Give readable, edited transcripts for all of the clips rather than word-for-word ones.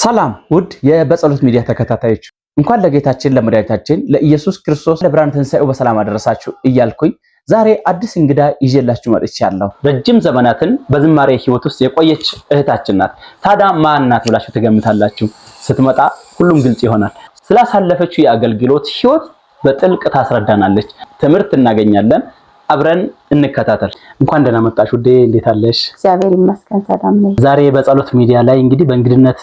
ሰላም ውድ የበጸሎት ሚዲያ ተከታታዮች፣ እንኳን ለጌታችን ለመድኃኒታችን ለኢየሱስ ክርስቶስ ለብርሃነ ትንሣኤው በሰላም አደረሳችሁ እያልኩኝ ዛሬ አዲስ እንግዳ ይዤላችሁ መጥቻለሁ። ረጅም ዘመናትን በዝማሬ ሕይወት ውስጥ የቆየች እህታችን ናት። ታዲያ ማን ናት ብላችሁ ትገምታላችሁ? ስትመጣ ሁሉም ግልጽ ይሆናል። ስላሳለፈችው የአገልግሎት ሕይወት በጥልቅ ታስረዳናለች። ትምህርት እናገኛለን። አብረን እንከታተል። እንኳን ደህና መጣሽ ውዴ፣ እንዴት አለሽ? እግዚአብሔር ይመስገን ሰላም ነኝ። ዛሬ በጸሎት ሚዲያ ላይ እንግዲህ በእንግድነት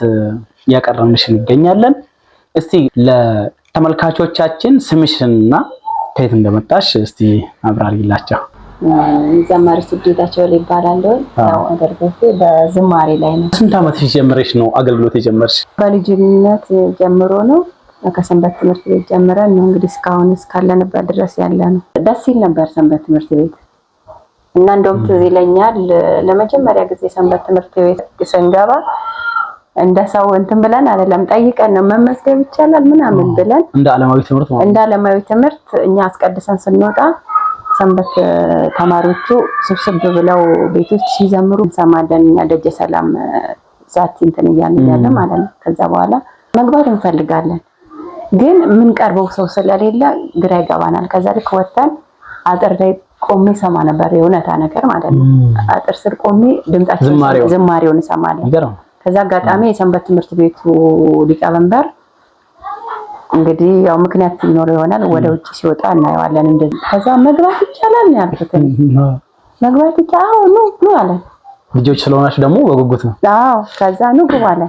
እያቀረብንሽ እንገኛለን። እስቲ ለተመልካቾቻችን ስምሽንና ከየት እንደመጣሽ እስቲ አብራሪላቸው። ዘማሪ ስጌታቸው ይባላለሁ። ያው አገልግሎቴ በዝማሬ ላይ ነው። ስንት ዓመትሽ ጀምረሽ ነው አገልግሎት የጀመርሽ? በልጅነት ጀምሮ ነው፣ ከሰንበት ትምህርት ቤት ጀምረን ነው እንግዲህ እስካሁን እስካለንበት ድረስ ያለ ነው። ደስ ይል ነበር ሰንበት ትምህርት ቤት። እና እንደውም ትዝ ይለኛል፣ ለመጀመሪያ ጊዜ ሰንበት ትምህርት ቤት ስንገባ እንደ ሰው እንትን ብለን አይደለም፣ ጠይቀን ነው፣ መመዝገብ ይቻላል ምናምን ብለን። እንደ ዓለማዊ ትምህርት ማለት? እንደ ዓለማዊ ትምህርት። እኛ አስቀድሰን ስንወጣ ሰንበት ተማሪዎቹ ስብስብ ብለው ቤት ውስጥ ሲዘምሩ እንሰማለን። እኛ ደጀ ሰላም ዛቲ እንትን እያልን እያለ ማለት ነው። ከዛ በኋላ መግባት እንፈልጋለን፣ ግን የምንቀርበው ሰው ስለሌለ ግራ ይገባናል። ከዛ ልክ ወጥተን አጥር ላይ ቆሜ ሰማ ነበር፣ የእውነታ ነገር ማለት ነው። አጥር ስር ቆሜ ድምጻቸው ዝማሬውን እሰማለሁ። ከዛ አጋጣሚ የሰንበት ትምህርት ቤቱ ሊቀመንበር እንግዲህ ያው ምክንያት ይኖረው ይሆናል፣ ወደ ውጭ ሲወጣ እናየዋለን። እንደዚህ ከዛ መግባት ይቻላል ነው ያልኩት። መግባት ይቻላል፣ ኑ ኑ አለ። ልጆች ስለሆናችሁ ደግሞ በጉጉት ነው። አዎ፣ ከዛ ኑ ግቡ አለ።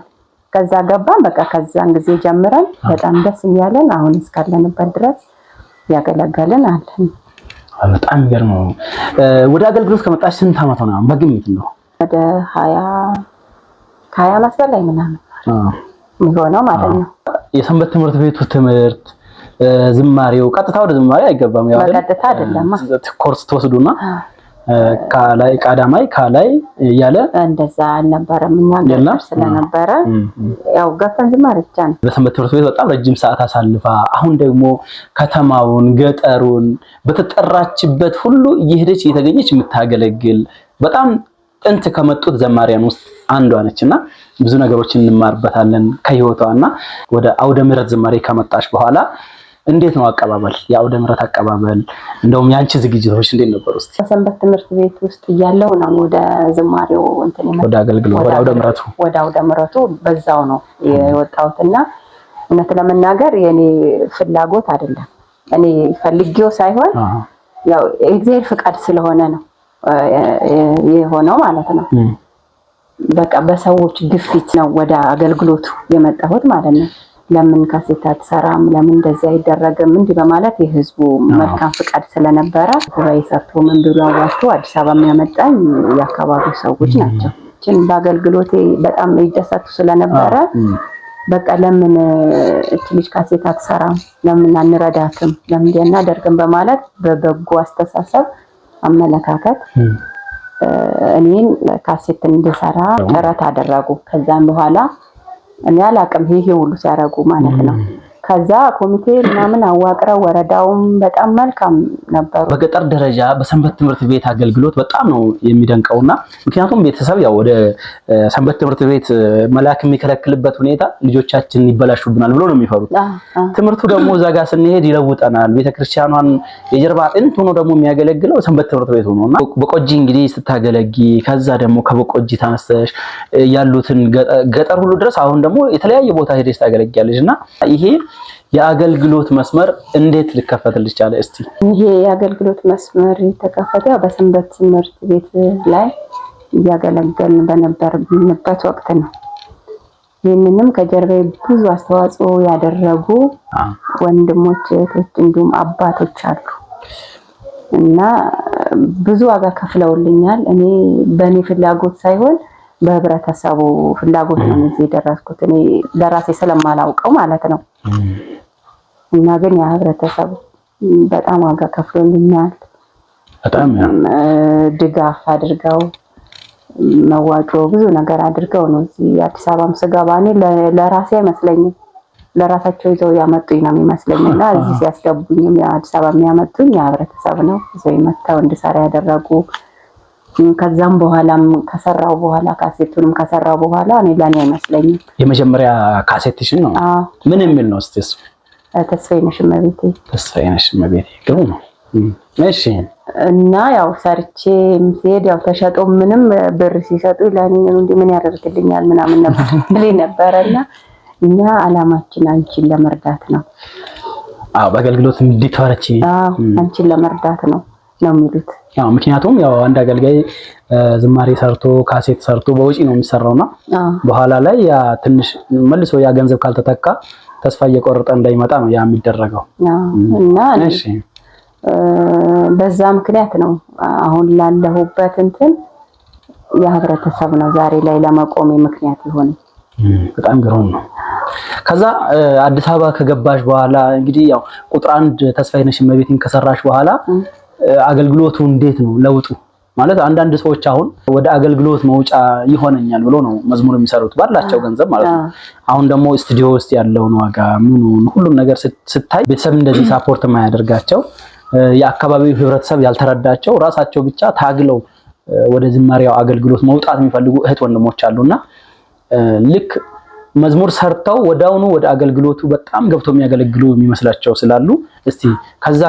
ከዛ ገባን። በቃ ከዛን ጊዜ ጀምረን በጣም ደስ እያለን አሁን እስካለንበት ድረስ ያገለገልን አለን። በጣም የሚገርመው፣ ወደ አገልግሎት ከመጣሽ ስንት ዓመት ሆነ? በግምት ነው። ወደ 20፣ ከ20 ዓመት በላይ ምናምን የሚሆነው ማለት ነው። የሰንበት ትምህርት ቤቱ ትምህርት ዝማሬው ቀጥታ ወደ ዝማሬ አይገባም። ያው በቀጥታ አይደለም። ኮርስ ትወስዱና ካላይ ቀዳማይ ካላይ እያለ። እንደዛ አልነበረም። እኛ ገጠር ስለነበረ ያው ገብተን ዝማሬ ብቻ ነው። በሰንበት ትምህርት ቤት በጣም ረጅም ሰዓት አሳልፋ አሁን ደግሞ ከተማውን ገጠሩን በተጠራችበት ሁሉ እየሄደች እየተገኘች የምታገለግል በጣም ጥንት ከመጡት ዘማሪያን ውስጥ አንዷ ነች እና ብዙ ነገሮችን እንማርበታለን ከህይወቷ። እና ወደ አውደ ምሕረት ዝማሬ ከመጣሽ በኋላ እንዴት ነው አቀባበል? የአውደ ምሕረት አቀባበል፣ እንደውም ያንቺ ዝግጅቶች እንዴት ነበሩ? እስቲ። በሰንበት ትምህርት ቤት ውስጥ እያለሁ ነው ወደ ዝማሬው እንትን ወደ አገልግሎት፣ ወደ አውደ ምሕረቱ። ወደ አውደ ምሕረቱ በዛው ነው የወጣሁትና እውነት ለመናገር የኔ ፍላጎት አይደለም። እኔ ፈልጌው ሳይሆን ያው የእግዚአብሔር ፍቃድ ስለሆነ ነው የሆነው ማለት ነው። በቃ በሰዎች ግፊት ነው ወደ አገልግሎቱ የመጣሁት ማለት ነው። ለምን ካሴት አትሰራም? ለምን እንደዚህ አይደረግም? እንዲህ በማለት የህዝቡ መልካም ፍቃድ ስለነበረ ጉባኤ ሰርቶ ምን ብሎ አዋጥቶ አዲስ አበባ የሚያመጣኝ የአካባቢው ሰዎች ናቸው። ችን በአገልግሎቴ በጣም ይደሰቱ ስለነበረ በቃ ለምን እች ልጅ ካሴት አትሰራም? ለምን አንረዳትም? ለምን አናደርግም? በማለት በበጎ አስተሳሰብ አመለካከት እኔን ካሴት እንድሰራ ጥረት አደረጉ። ከዛም በኋላ እኔ አላቅም ይሄ ሁሉ ሲያደርጉ ማለት ነው። ከዛ ኮሚቴ ምናምን አዋቅረው ወረዳውም በጣም መልካም ነበሩ። በገጠር ደረጃ በሰንበት ትምህርት ቤት አገልግሎት በጣም ነው የሚደንቀውና ምክንያቱም ቤተሰብ ያው ወደ ሰንበት ትምህርት ቤት መላክ የሚከለክልበት ሁኔታ ልጆቻችን ይበላሹብናል ብሎ ነው የሚፈሩት። ትምህርቱ ደግሞ እዛ ጋር ስንሄድ ይለውጠናል። ቤተክርስቲያኗን የጀርባ አጥንት ሆኖ ደግሞ የሚያገለግለው ሰንበት ትምህርት ቤቱ ነውና በቆጂ እንግዲህ ስታገለጊ፣ ከዛ ደግሞ ከበቆጂ ተነስተሽ ያሉትን ገጠር ሁሉ ድረስ አሁን ደግሞ የተለያየ ቦታ ሄደሽ ታገለግያለሽ እና ይሄ የአገልግሎት መስመር እንዴት ሊከፈትልሽ ቻለ? እስቲ። ይሄ የአገልግሎት መስመር የተከፈተ ያው በሰንበት ትምህርት ቤት ላይ እያገለገልን በነበርንበት ወቅት ነው። ይህንንም ከጀርባዬ ብዙ አስተዋጽኦ ያደረጉ ወንድሞች፣ እህቶች እንዲሁም አባቶች አሉ እና ብዙ ዋጋ ከፍለውልኛል። እኔ በእኔ ፍላጎት ሳይሆን በህብረተሰቡ ፍላጎት ነው እዚህ የደረስኩት። እኔ ለራሴ ስለማላውቀው ማለት ነው። እና ግን ያ ህብረተሰቡ በጣም ዋጋ ከፍሎልኛል። በጣም ድጋፍ አድርገው፣ መዋጮ ብዙ ነገር አድርገው ነው እዚህ አዲስ አበባም ስገባ እኔ ለራሴ አይመስለኝም፣ ለራሳቸው ይዘው ያመጡኝ ነው የሚመስለኝ። እና እዚህ ሲያስገቡኝም አዲስ አበባ የሚያመጡኝ የህብረተሰብ ነው፣ ይዘው መጥተው እንድሰራ ያደረጉ። ከዛም በኋላም ከሰራው በኋላ ካሴቱንም ከሰራው በኋላ እኔ ለኔ አይመስለኝም። የመጀመሪያ ካሴትሽን ነው? ምን የሚል ነው እስቲ እሱ? ተስፋዬ ነሽ እመቤቴ። ተስፋዬ ነሽ እመቤቴ ግሩም ነው። እሺ። እና ያው ሰርቼ ሲሄድ ያው ተሸጦ ምንም ብር ሲሰጡ ለኔ እንዴ ምን ያደርግልኛል ምናምን ነበር ብለኝ ነበረና እኛ አላማችን አንቺን ለመርዳት ነው። አዎ በአገልግሎት እንድትበረቺ። አዎ አንቺን ለመርዳት ነው ነው የሚሉት። አዎ ምክንያቱም ያው አንድ አገልጋይ ዝማሬ ሰርቶ ካሴት ሰርቶ በውጪ ነው የሚሰራውና በኋላ ላይ ያ ትንሽ መልሶ ያ ገንዘብ ካልተተካ ተስፋ እየቆረጠ እንዳይመጣ ነው ያ የሚደረገው። እና እሺ በዛ ምክንያት ነው አሁን ላለሁበት እንትን የህብረተሰብ ነው ዛሬ ላይ ለመቆሜ ምክንያት ይሆን። በጣም ግሩም ነው። ከዛ አዲስ አበባ ከገባሽ በኋላ እንግዲህ ያው ቁጥር አንድ ተስፋዬ ነሽ እመቤቴን ከሰራሽ በኋላ አገልግሎቱ እንዴት ነው ለውጡ? ማለት አንዳንድ ሰዎች አሁን ወደ አገልግሎት መውጫ ይሆነኛል ብሎ ነው መዝሙር የሚሰሩት ባላቸው ገንዘብ ማለት ነው። አሁን ደግሞ ስቱዲዮ ውስጥ ያለውን ዋጋ ምኑን ሁሉም ነገር ስታይ ቤተሰብ እንደዚህ support የማያደርጋቸው የአካባቢው ህብረተሰብ ያልተረዳቸው ራሳቸው ብቻ ታግለው ወደ ዝማሬው አገልግሎት መውጣት የሚፈልጉ እህት ወንድሞች አሉና ልክ መዝሙር ሰርተው ወዳውኑ ወደ አገልግሎቱ በጣም ገብቶ የሚያገለግሉ የሚመስላቸው ስላሉ እስቲ ከዛ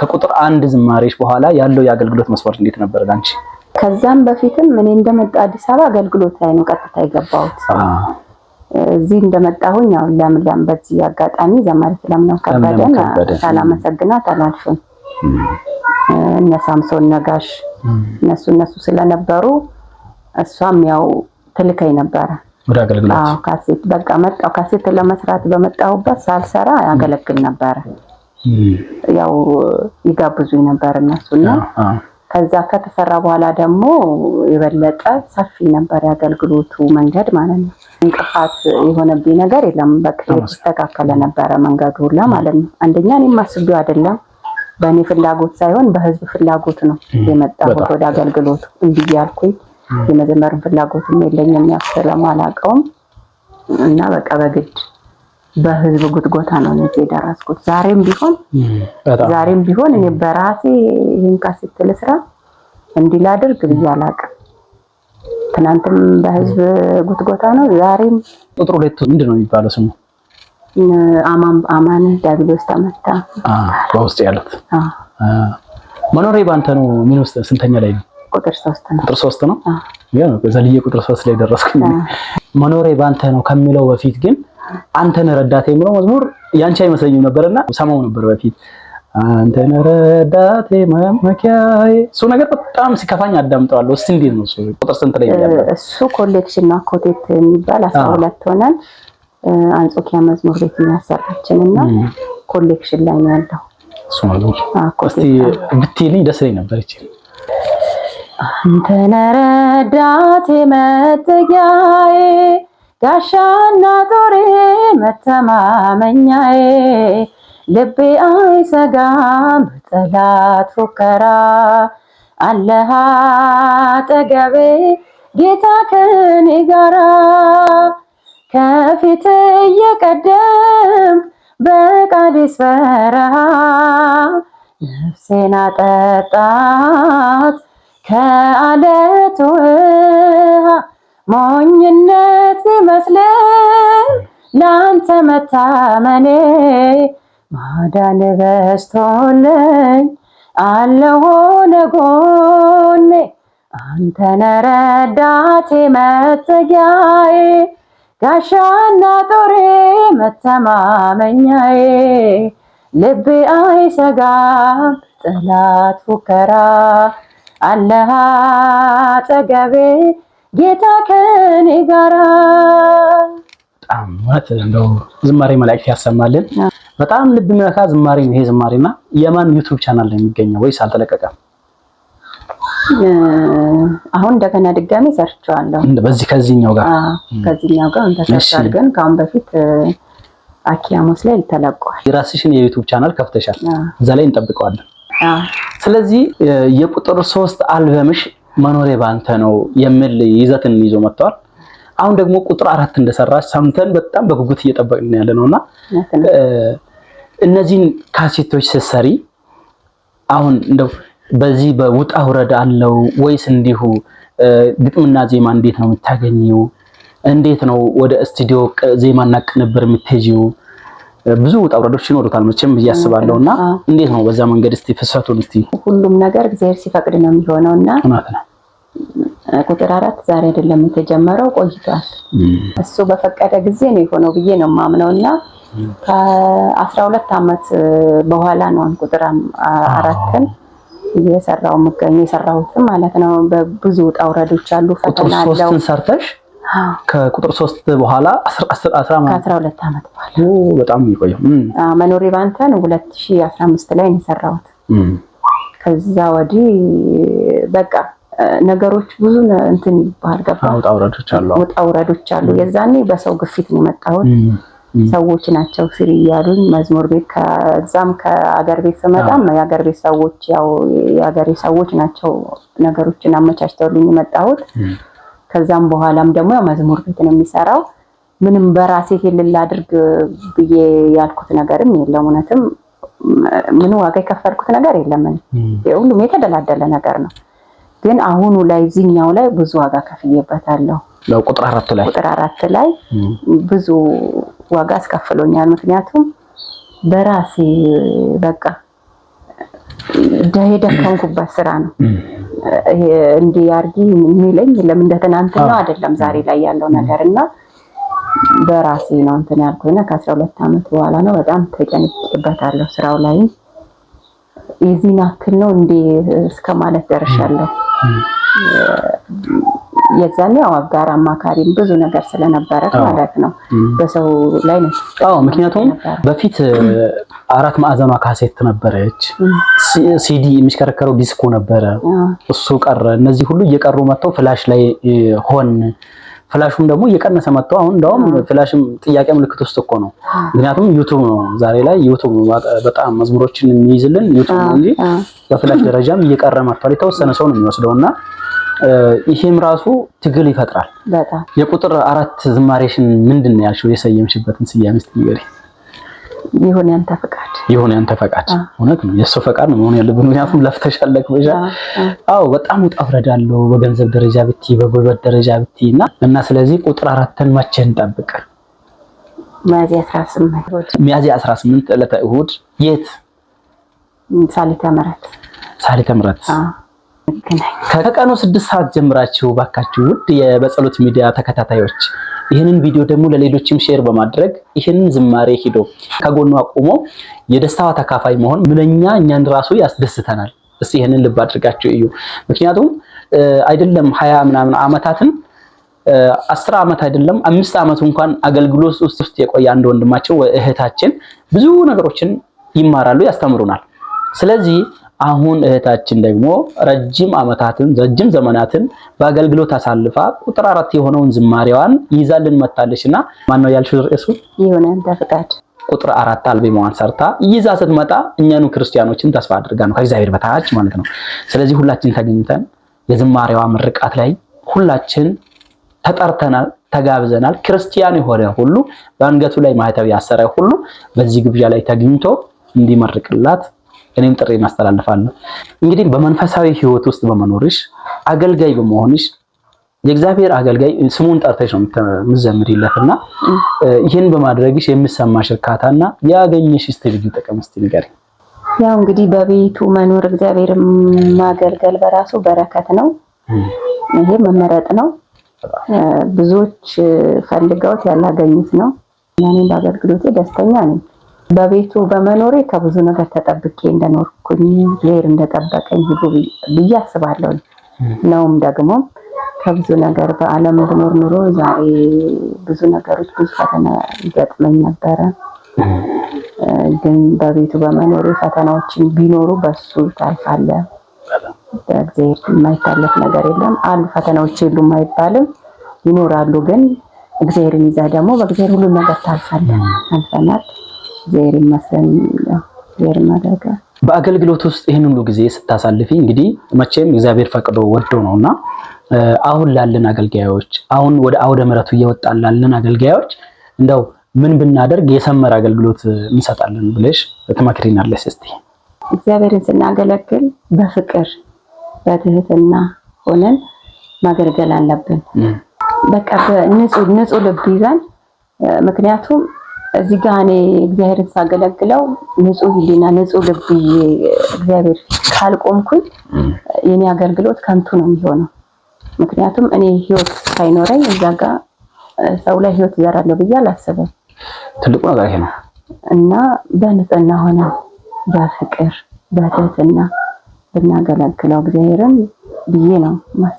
ከቁጥር አንድ ዝማሬሽ በኋላ ያለው የአገልግሎት መስመር እንዴት ነበር ላንቺ? ከዛም በፊትም እኔ እንደመጣ አዲስ አበባ አገልግሎት ላይ ነው ቀጥታ የገባሁት። እዚህ እንደመጣሁኝ ያው ለምለም በዚህ አጋጣሚ ዘማሪት ለምለም ከበደን ሳላመሰግናት አላልፍም። እነ ሳምሶን ነጋሽ እነሱ ስለነበሩ እሷም ያው ትልከኝ ነበረ ወደ አገልግሎት። አዎ ካሴት በቃ መጣሁ። ካሴት ለመስራት በመጣሁበት ሳልሰራ ያገለግል ነበረ። ያው ይጋብዙኝ ነበር እነሱና ከዛ ከተሰራ በኋላ ደግሞ የበለጠ ሰፊ ነበር የአገልግሎቱ መንገድ ማለት ነው። እንቅፋት የሆነብኝ ነገር የለም። በቃ የተስተካከለ ነበረ መንገዱ ሁላ ማለት ነው። አንደኛ እኔም አስቤው አይደለም፣ በእኔ ፍላጎት ሳይሆን በህዝብ ፍላጎት ነው የመጣሁት ወደ አገልግሎቱ። እንዲህ እያልኩኝ የመዘመርን ፍላጎትም የለኝም ያው ስለማላውቀውም እና በቃ በግድ በህዝብ ጉትጎታ ነው እዚህ የደረስኩት። ዛሬም ቢሆን እኔ በራሴ ይሄን ካሴት ልስራ እንዲህ ላድርግ ብዬ አላውቅም። ትናንትም በህዝብ ጉትጎታ ነው፣ ዛሬም። ቁጥር ሁለት ምንድን ነው የሚባለው ስሙ? አማን ዲያብሎስ ተመታ በውስጥ ያሉት መኖሬ ባንተ ነው። ምን ውስጥ ስንተኛ ላይ ነው? ቁጥር 3 ነው። ቁጥር 3 ነው። ያው ዘልዬ ቁጥር 3 ላይ ደረስኩኝ። መኖሬ ባንተ ነው ከሚለው በፊት ግን አንተን ረዳቴ የሚለው መዝሙር ያንቺ አይመስለኝም ነበርና ሰማው ነበር በፊት። አንተን ረዳቴ መመኪያዬ፣ እሱ ነገር በጣም ሲከፋኝ አዳምጠዋለሁ። እስቲ እንዴት ነው እሱ ቁጥር ስንት ላይ ያለው? እሱ collection ነው ኮቴት የሚባል 12 ሆነን አንጾኪያ መዝሙር ቤት የሚያሰራችን እና collection ላይ ነው ያለው እሱ መዝሙር። እስቲ ብትይልኝ ደስ ይለኝ ነበር። እቺ አንተን ረዳቴ መጠጊያዬ ጋሻና ጦሬ መተማመኛዬ ልቤ አይሰጋም በጠላት ፉከራ አለህ አጠገቤ ጌታ ከኔ ጋራ ከፊት እየቀደምክ በቃዴስ በረሃ ነፍሴን አጠጣት ከአለት ውሃ ሞኝነት ቢመስልም ላንተ መታመኔ ማዳን በዝቶልኝ አለሁ ጎኔ አንተነ ረዳቴ መጠጊያዬ ጋሻና ጦሬ መተማመኛዬ ልቤ አይሰጋም ጠላት ፉከራ አለህ አጠገቤ ጌታ ከኔ ጋራ። በጣም ማለት እንደው ዝማሬ መላእክት ያሰማልን። በጣም ልብ የሚነካ ዝማሬ ነው ይሄ ዝማሬና። የማን YouTube channel ነው የሚገኘው ወይስ አልተለቀቀም? አሁን እንደገና ድጋሚ ሰርቼዋለሁ። በዚህ ከዚህኛው ጋር ከዚህኛው ጋር ተሰርቷል፣ ግን ከአሁን በፊት አኪያሞስ ላይ ተለቋል። የራስሽን የ YouTube channel ከፍተሻል፣ እዛ ላይ እንጠብቀዋለን። ስለዚህ የቁጥር 3 አልበምሽ መኖሬ ባንተ ነው የሚል ይዘትን ይዞ መጥቷል። አሁን ደግሞ ቁጥር 4 እንደሰራሽ ሰምተን በጣም በጉጉት እየጠበቅን ያለ ነውና እነዚህን ካሴቶች ስትሰሪ አሁን እንደው በዚህ በውጣ ውረድ አለው ወይስ እንዲሁ ግጥምና ዜማ እንዴት ነው የምታገኘው? እንዴት ነው ወደ ስቱዲዮ ዜማና ቅንብር የምትሄጂው? ብዙ ውጣ ውረዶች ይኖሩታል መቼም ብዬ አስባለሁና እንዴት ነው በዛ መንገድ እስቲ ፍሰቱን እስቲ። ሁሉም ነገር እግዚአብሔር ሲፈቅድ ነው የሚሆነውና እውነት ነው። ቁጥር 4 ዛሬ አይደለም የተጀመረው፣ ቆይቷል። እሱ በፈቀደ ጊዜ ነው የሆነው ብዬ ነው የማምነውና ከ12 ዓመት በኋላ ነው ቁጥር 4ን እየሰራው የምገኘው፣ የሰራሁትም ማለት ነው። በብዙ ውጣ ውረዶች አሉ፣ ፈተና አለው። ቁጥር 3ን ሰርተሽ ከቁጥር 3 በኋላ 12 ዓመት በኋላ በጣም የሚቆየው መኖሬ ባንተን 2015 ላይ ነው የሰራሁት። ከዛ ወዲህ በቃ ነገሮች ብዙ እንትን ይባል ገባ፣ ውጣ ውረዶች አሉ፣ ውጣ ውረዶች አሉ። የዛኔ በሰው ግፊት ነው የመጣሁት። ሰዎች ናቸው ስሪ እያሉኝ መዝሙር ቤት፣ ከዛም ከአገር ቤት ስመጣም የአገር ቤት ሰዎች ያው የአገሬ ሰዎች ናቸው ነገሮችን አመቻችተውልኝ የመጣሁት። ከዛም በኋላም ደግሞ ያው መዝሙር ቤት ነው የሚሰራው። ምንም በራሴ ይሄን ላድርግ ብዬ ያልኩት ነገርም የለም። እውነትም ምን ዋጋ የከፈልኩት ነገር የለም። ሁሉም የተደላደለ ነገር ነው። ግን አሁኑ ላይ እዚህኛው ላይ ብዙ ዋጋ ከፍዬበታለሁ። ቁጥር 4 ላይ ቁጥር 4 ላይ ብዙ ዋጋ አስከፍሎኛል። ምክንያቱም በራሴ በቃ የደከምኩበት ስራ ነው። እንዲህ አድርጊ የሚለኝ ለምን እንደ ትናንትናው አይደለም ዛሬ ላይ ያለው ነገር እና በራሴ ነው እንትን ያልኩትና ከ12 ዓመት በኋላ ነው። በጣም ተጨንቄበታለሁ። ስራው ላይ የዚህን ያክል ነው እንዴ እስከ ማለት ደርሻለሁ። የዛኔ ያው አጋር አማካሪም ብዙ ነገር ስለነበረ ማለት ነው በሰው ላይ ነው። አዎ፣ ምክንያቱም በፊት 4 ማዕዘኗ ካሴት ነበረች፣ ሲዲ የሚሽከረከረው ዲስኮ ነበረ፣ እሱ ቀረ። እነዚህ ሁሉ እየቀሩ መጥተው flash ላይ ሆን፣ flash ኡም ደግሞ እየቀነሰ መጥቶ አሁን እንደውም flash ም ጥያቄ ምልክት ውስጥ እኮ ነው። ምክንያቱም YouTube ነው ዛሬ ላይ YouTube በጣም መዝሙሮችን የሚይዝልን YouTube ነው እንጂ በ flash ደረጃም እየቀረ መጥቷል። የተወሰነ ሰው ነው የሚወስደውና ይሄም ራሱ ትግል ይፈጥራል። በጣም የቁጥር 4 ዝማሬሽን ምንድን ነው ያልሽው? የሰየምሽበትን ስያሜ እስቲ ንገሪኝ። ይሁን ያንተ ፈቃድ፣ ይሁን ያንተ ፈቃድ። እውነት ነው፣ የእሱ ፈቃድ ነው መሆን ያለበት። ምክንያቱም ለፍተሻል፣ ለክበሻል። አዎ በጣም ውጣ ውረድ አለው በገንዘብ ደረጃ ብትይ፣ በጉልበት ደረጃ ብትይ እና ስለዚህ ቁጥር 4ን መቼ እንጠብቅ? ሚያዝያ 18 ሚያዝያ 18 ዕለተ እሑድ የት? ሳሊተ ምሕረት። ሳሊተ ምሕረት ከቀኑ 6 ሰዓት ጀምራችሁ ባካችሁ ውድ የበጸሎት ሚዲያ ተከታታዮች ይህንን ቪዲዮ ደግሞ ለሌሎችም share በማድረግ ይህንን ዝማሬ ሂዶ ከጎኗ ቆሞ የደስታዋ ተካፋይ መሆን ምንኛ እኛን ራሱ ያስደስተናል። እስቲ ይህንን ልብ አድርጋችሁ እዩ። ምክንያቱም አይደለም 20 ምናምን ዓመታትን 10 ዓመት አይደለም 5 ዓመት እንኳን አገልግሎት ውስጥ የቆየ አንድ ወንድማቸው እህታችን ብዙ ነገሮችን ይማራሉ፣ ያስተምሩናል። ስለዚህ አሁን እህታችን ደግሞ ረጅም ዓመታትን ረጅም ዘመናትን በአገልግሎት አሳልፋ ቁጥር 4 የሆነውን ዝማሬዋን ይዛልን መጣለችና ማን ነው ያልሽው ርዕሱ? ይሁን ያንተ ፈቃድ። ቁጥር 4 አልበሟን ሰርታ ይዛ ስትመጣ እኛኑ ክርስቲያኖችን ተስፋ አድርጋ ነው ከእግዚአብሔር በታች ማለት ነው። ስለዚህ ሁላችን ተገኝተን የዝማሬዋ ምርቃት ላይ ሁላችን ተጠርተናል፣ ተጋብዘናል። ክርስቲያን የሆነ ሁሉ በአንገቱ ላይ ማህተብ ያሰረ ሁሉ በዚህ ግብዣ ላይ ተገኝቶ እንዲመርቅላት እኔም ጥሪ እናስተላልፋለሁ። እንግዲህ በመንፈሳዊ ሕይወት ውስጥ በመኖርሽ አገልጋይ በመሆንሽ የእግዚአብሔር አገልጋይ ስሙን ጠርተሽ ነው የምትዘምሪለትና ይህን በማድረግሽ የሚሰማሽ እርካታና ያገኘሽ እስቲ ልዩ ጥቅም እስቲ ንገሪኝ። ያው እንግዲህ በቤቱ መኖር እግዚአብሔር ማገልገል በራሱ በረከት ነው። ይሄ መመረጥ ነው። ብዙዎች ፈልገውት ያላገኙት ነው። እኔም በአገልግሎቴ ደስተኛ ነኝ። በቤቱ በመኖሬ ከብዙ ነገር ተጠብቄ እንደኖርኩኝ እግዚአብሔር እንደጠበቀኝ ሁሉ ብዬ አስባለሁ። ነውም ደግሞ ከብዙ ነገር በዓለም ብኖር ኑሮ ዛሬ ብዙ ነገሮች ብዙ ፈተና ይገጥመኝ ነበረ። ግን በቤቱ በመኖሬ ፈተናዎችን ቢኖሩ በሱ ታልፋለህ። በእግዚአብሔር የማይታለፍ ነገር የለም። አሉ ፈተናዎች የሉም አይባልም፣ ይኖራሉ። ግን እግዚአብሔርን ይዘህ ደግሞ በእግዚአብሔር ሁሉን ነገር ታልፋለህ። አልፈናል። እግዚአብሔር ይመስገን። እግዚአብሔር ማደጋ በአገልግሎት ውስጥ ይህን ሁሉ ጊዜ ስታሳልፊ እንግዲህ መቼም እግዚአብሔር ፈቅዶ ወዶ ነውና አሁን ላለን አገልጋዮች አሁን ወደ አውደ ምሕረቱ እየወጣን ላለን አገልጋዮች እንደው ምን ብናደርግ የሰመረ አገልግሎት እንሰጣለን ብለሽ ትመክሪናለሽ? እስቲ እግዚአብሔርን ስናገለግል በፍቅር በትህትና ሆነን ማገልገል አለብን። በቃ በንጹህ ንጹህ ልብ ይዘን፣ ምክንያቱም እዚህ ጋር እኔ እግዚአብሔርን ሳገለግለው ንጹህ ሕሊና ንጹህ ልብ ይዤ እግዚአብሔር ፊት ካልቆምኩኝ የኔ አገልግሎት ከንቱ ነው የሚሆነው። ምክንያቱም እኔ ህይወት ሳይኖረኝ እዛ ጋር ሰው ላይ ህይወት እዘራለሁ ብዬ አላስብም። ትልቁ ነገር ይሄ ነው። እና በንጽህና ሆነን በፍቅር በትህትና ብናገለግለው እግዚአብሔርን ብዬ ነው ማስ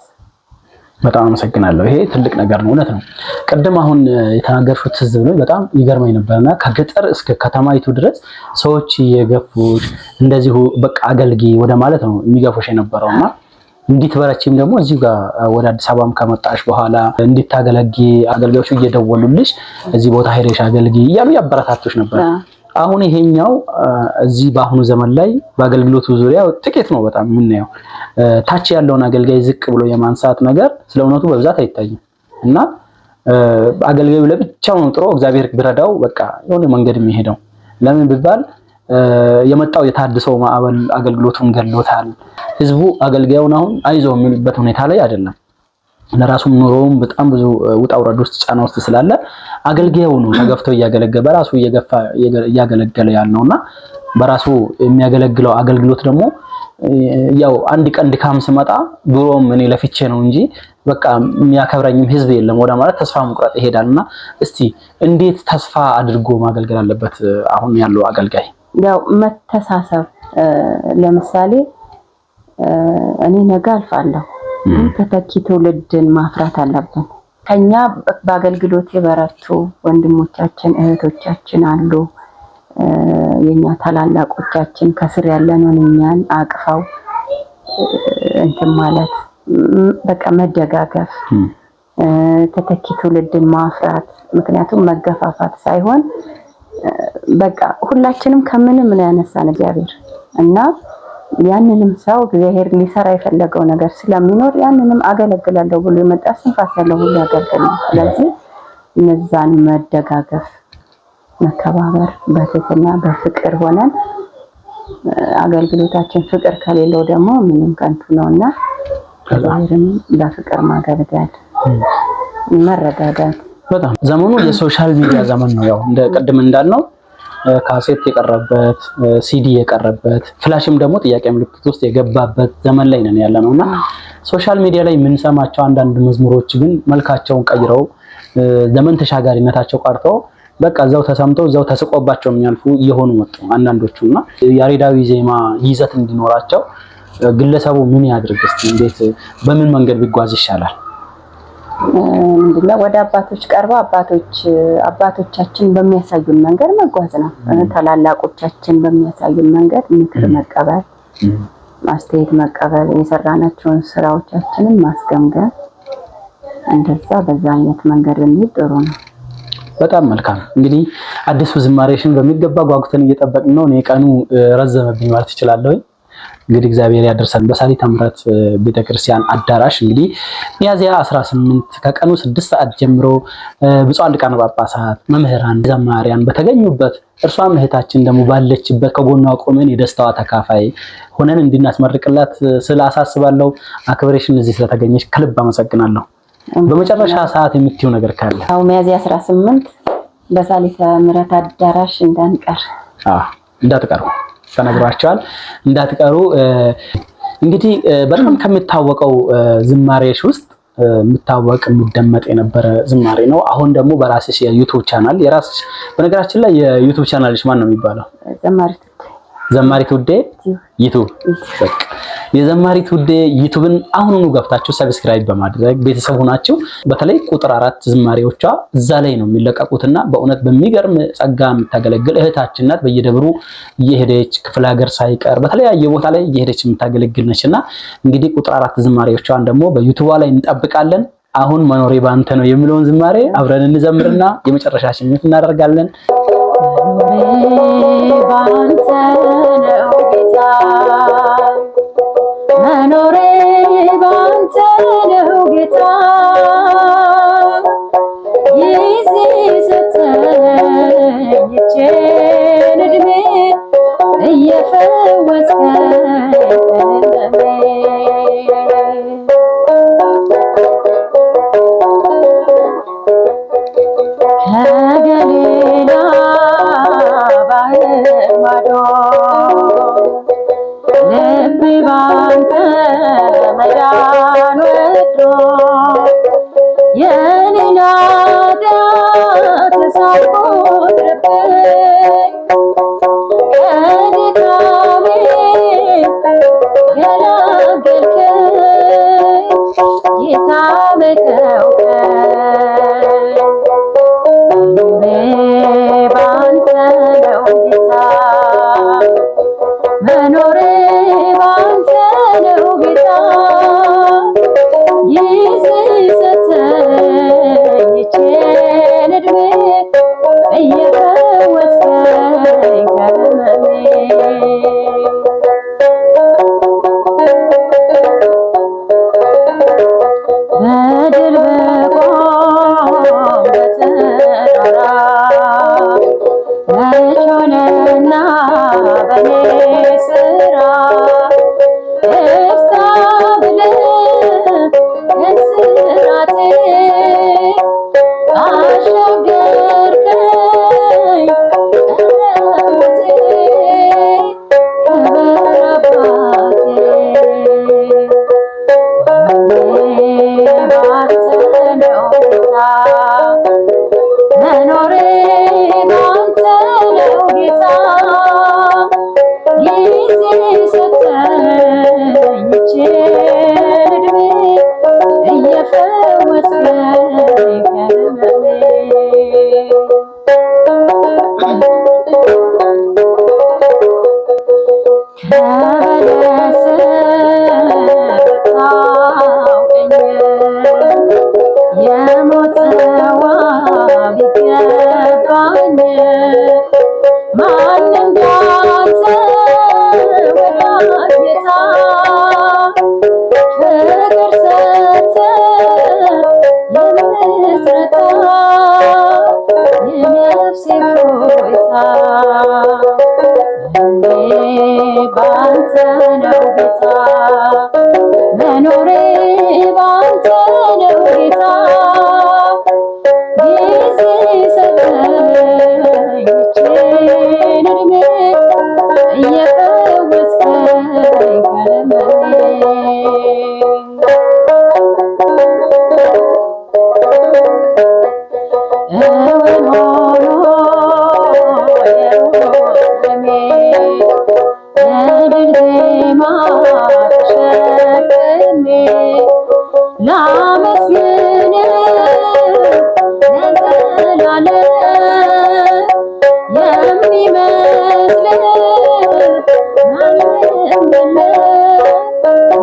በጣም አመሰግናለሁ። ይሄ ትልቅ ነገር ነው፣ እውነት ነው። ቅድም አሁን የተናገርሽው ትዝ ብሎኝ በጣም ይገርመኝ ነበርና ከገጠር እስከ ከተማይቱ ድረስ ሰዎች እየገፉሽ እንደዚሁ በቃ አገልጊ ወደ ማለት ነው የሚገፉሽ የነበረውና እንዲትበረቺም ደግሞ እዚሁ ጋር ወደ አዲስ አበባም ከመጣሽ በኋላ እንዲታገለጊ አገልጋዮቹ እየደወሉልሽ እዚህ ቦታ ሄደሽ አገልጊ እያሉ ያበረታቱሽ ነበር። አሁን ይሄኛው እዚህ በአሁኑ ዘመን ላይ በአገልግሎቱ ዙሪያ ጥቂት ነው በጣም የምናየው። ታች ያለውን አገልጋይ ዝቅ ብሎ የማንሳት ነገር ስለ እውነቱ በብዛት አይታይም እና አገልጋዩ ለብቻው ነው ጥሮ እግዚአብሔር ቢረዳው በቃ የሆነ መንገድ የሚሄደው። ለምን ቢባል የመጣው የታድሶ ማዕበል አገልግሎቱን ገሎታል። ህዝቡ አገልጋዩን አሁን አይዞህ የሚልበት ሁኔታ ላይ አይደለም። ለራሱም ኑሮውም በጣም ብዙ ውጣ ውረድ ውስጥ ጫና ውስጥ ስላለ አገልጋዩ ነው ተገፍቶ እያገለገለ በራሱ እየገፋ እያገለገለ ያለውና በራሱ የሚያገለግለው አገልግሎት ደግሞ ያው አንድ ቀን ድካም ስመጣ ድሮም እኔ ለፍቼ ነው እንጂ በቃ የሚያከብረኝም ህዝብ የለም ወደ ማለት ተስፋ መቁረጥ ይሄዳልና፣ እስቲ እንዴት ተስፋ አድርጎ ማገልገል አለበት አሁን ያለው አገልጋይ? ያው መተሳሰብ፣ ለምሳሌ እኔ ነገ አልፋለሁ፣ ተተኪ ትውልድን ማፍራት አለብን። ከኛ በአገልግሎት የበረቱ ወንድሞቻችን እህቶቻችን አሉ። የኛ ታላላቆቻችን ከስር ያለነውን እኛን አቅፈው እንትን ማለት በቃ መደጋገፍ፣ ተተኪ ትውልድን ማፍራት። ምክንያቱም መገፋፋት ሳይሆን በቃ ሁላችንም ከምንም ነው ያነሳን እግዚአብሔር እና ያንንም ሰው እግዚአብሔር ሊሰራ የፈለገው ነገር ስለሚኖር ያንንም አገለግላለሁ ብሎ የመጣ ስንፋስ ያለው ሁሉ ያገልግል ነው። ስለዚህ እነዛን መደጋገፍ፣ መከባበር፣ በትህትና በፍቅር ሆነን አገልግሎታችን ፍቅር ከሌለው ደግሞ ምንም ከንቱ ነውና እግዚአብሔርን በፍቅር ማገልገል፣ መረዳዳት። በጣም ዘመኑ የ social media ዘመን ነው። ያው እንደ ቅድም እንዳልነው ካሴት የቀረበት፣ ሲዲ የቀረበት፣ flash ም ደግሞ ጥያቄ ምልክት ውስጥ የገባበት ዘመን ላይ ነን ያለነው እና social media ላይ የምንሰማቸው አንዳንድ መዝሙሮች ግን መልካቸውን ቀይረው ዘመን ተሻጋሪነታቸው ቀርቶ በቃ እዛው ተሰምተው እዛው ተስቆባቸው የሚያልፉ እየሆኑ መጡ አንዳንዶቹ። እና ያሬዳዊ ዜማ ይዘት እንዲኖራቸው ግለሰቡ ምን ያድርግ እስቲ? እንዴት በምን መንገድ ቢጓዝ ይሻላል? ምንድነው ወደ አባቶች ቀርበው አባቶቻችን በሚያሳዩን መንገድ መጓዝ ነው። ታላላቆቻችን በሚያሳዩን መንገድ ምክር መቀበል፣ ማስተያየት መቀበል፣ የሰራናቸውን ስራዎቻችንን ማስገምገም፣ እንደዛ በዛ አይነት መንገድ ብንሄድ ጥሩ ነው። በጣም መልካም። እንግዲህ አዲሱ ዝማሬሽን በሚገባ ጓጉተን እየጠበቅን ነው። እኔ ቀኑ ረዘመብኝ ማለት እችላለሁ። እንግዲህ እግዚአብሔር ያደርሰን። በሳሊተ ምሕረት ቤተክርስቲያን አዳራሽ እንግዲህ ሚያዝያ 18 ከቀኑ 6 ሰዓት ጀምሮ ብፁዓን ሊቃነ ጳጳሳት፣ መምህራን፣ ዘማሪያን በተገኙበት እርሷም እህታችን ደግሞ ባለችበት ከጎኗ ቆመን የደስታዋ ተካፋይ ሆነን እንድናስመርቅላት ስላሳስባለሁ። አክብሬሽን እዚህ ስለተገኘች ከልብ አመሰግናለሁ። በመጨረሻ ሰዓት የምትይው ነገር ካለ? አዎ፣ ሚያዝያ 18 በሳሊተ ምሕረት አዳራሽ እንዳንቀር። አዎ፣ እንዳትቀሩ ተነግሯቸዋል። እንዳትቀሩ። እንግዲህ በጣም ከሚታወቀው ዝማሬሽ ውስጥ የሚታወቅ የሚደመጥ የነበረ ዝማሬ ነው። አሁን ደግሞ በራስሽ የ YouTube channel፣ የራስሽ፣ በነገራችን ላይ የ YouTube channel ሽ ማን ነው የሚባለው? ዘማሪት ውዴ YouTube። በቃ የዘማሪት ውዴ YouTube ን አሁኑኑ ገብታችሁ subscribe በማድረግ ቤተሰብ ሆናችሁ፣ በተለይ ቁጥር 4 ዝማሬዎቿ እዛ ላይ ነው የሚለቀቁትና በእውነት በሚገርም ጸጋ የምታገለግል እህታችን ናት። በየደብሩ እየሄደች ክፍለ ሀገር ሳይቀር በተለያየ ቦታ ላይ እየሄደች የምታገለግል ነችና እንግዲህ ቁጥር 4 ዝማሬዎቿን ደግሞ በ YouTube ላይ እንጠብቃለን። አሁን መኖሬ ባንተ ነው የሚለውን ዝማሬ አብረን እንዘምርና የመጨረሻ ሽኝት እናደርጋለን። መኖሬ ባንተ ነው ጌታ፣ መኖሬ ባንተ ነው ጌታ፣ ጊዜ ሰጠኝ ይህችን እድሜ። እየፈወስከኝ ከገሊላ ባህር ማዶ ልቤ ባንተ መዳን ወዶ የኔን ኃጢአት ሳትቆጥርብኝ ከድካሜ ገላገልከኝ ጌታ መተውከኝ። መኖሬ ባንተ ነው ጌታ፣ መኖሬ ባንተ ነው ጌታ፣ ጊዜ ሰተኝ ይህችን እድሜ እየፈወስከኝ ከህመሜ። በድል ብቆም በተራራ መች ሆነና በኔ ስራ እፍታ ብለህ ከእስራቴ አሻገርከኝ ቀረ ሞቴ። ክብር አባቴ፣ መኖሬ ባንተ ነው ጌታ፣ መኖሬ ባንተ ነው ጌታ፣ ጊዜ ሰተኝ ይህችን እድሜ እየፈወስከኝ ከህመሜ። ከበለስ ብታውቀኝ የሞት ጽዋ ቢገባኝ ማን እንዳንተ ወዳጅ ጌታ፣ ፍቅር ሰጥተህ የምትረታ የነፍሴ እፎይታ። መኖሬ ባንተ ነው ጌታ፣ መኖሬ ባንተ ነው ጌታ፣ ጊዜ ሰተኝ ይህችን እድሜ እየፈወስከኝ ከህመሜ። እውን ሆኖ የሩቅ የድል ዜማ ተሸክሜ ላመስግን ለዘላለም የሚመስል ማንም የለም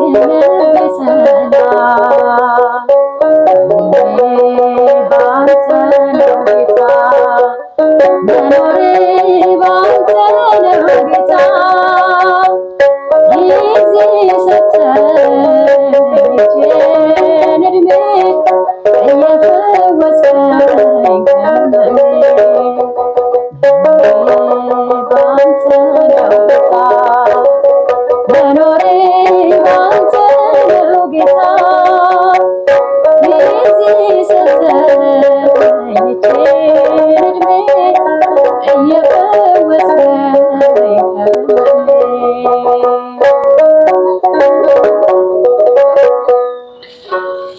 የልቤ ሰላም። መኖሬ ባንተ ነው ጌታ፣ መኖሬ ባንተ ነው ጌታ፣ ጊዜ ሰተኝ ይህችን እድሜ እየፈወስከኝ ከህመሜ። መኖሬ ባንተ ነው ጌታ፣ መኖሬ ባንተ ነው ጌታ፣ ጊዜ ሰተኝ ይህችን እድሜ እየፈወስከኝ ከህመሜ።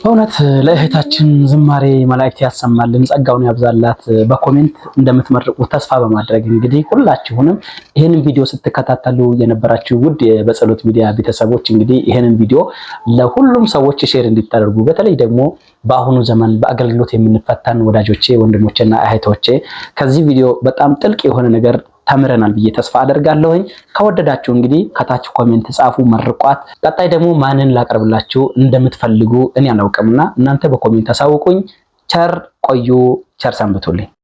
በእውነት ለእህታችን ዝማሬ መላእክት ያሰማልን፣ ጸጋውን ያብዛላት። በ comment እንደምትመርቁ ተስፋ በማድረግ እንግዲህ ሁላችሁንም ይህንን ቪዲዮ ስትከታተሉ የነበራችሁ ውድ በጸሎት ሚዲያ ቤተሰቦች እንግዲህ ይህንን ቪዲዮ ለሁሉም ሰዎች share እንዲታደርጉ፣ በተለይ ደግሞ በአሁኑ ዘመን በአገልግሎት የምንፈተን ወዳጆቼ፣ ወንድሞቼና እህቶቼ ከዚህ ቪዲዮ በጣም ጥልቅ የሆነ ነገር ተምረናል ብዬ ተስፋ አደርጋለሁኝ። ከወደዳችሁ እንግዲህ ከታች comment ጻፉ፣ መርቋት። ቀጣይ ደግሞ ማንን ላቀርብላችሁ እንደምትፈልጉ እኔ አላውቅምና እናንተ በ comment አሳውቁኝ። ቸር ቆዩ፣ ቸር ሰንብቱልኝ።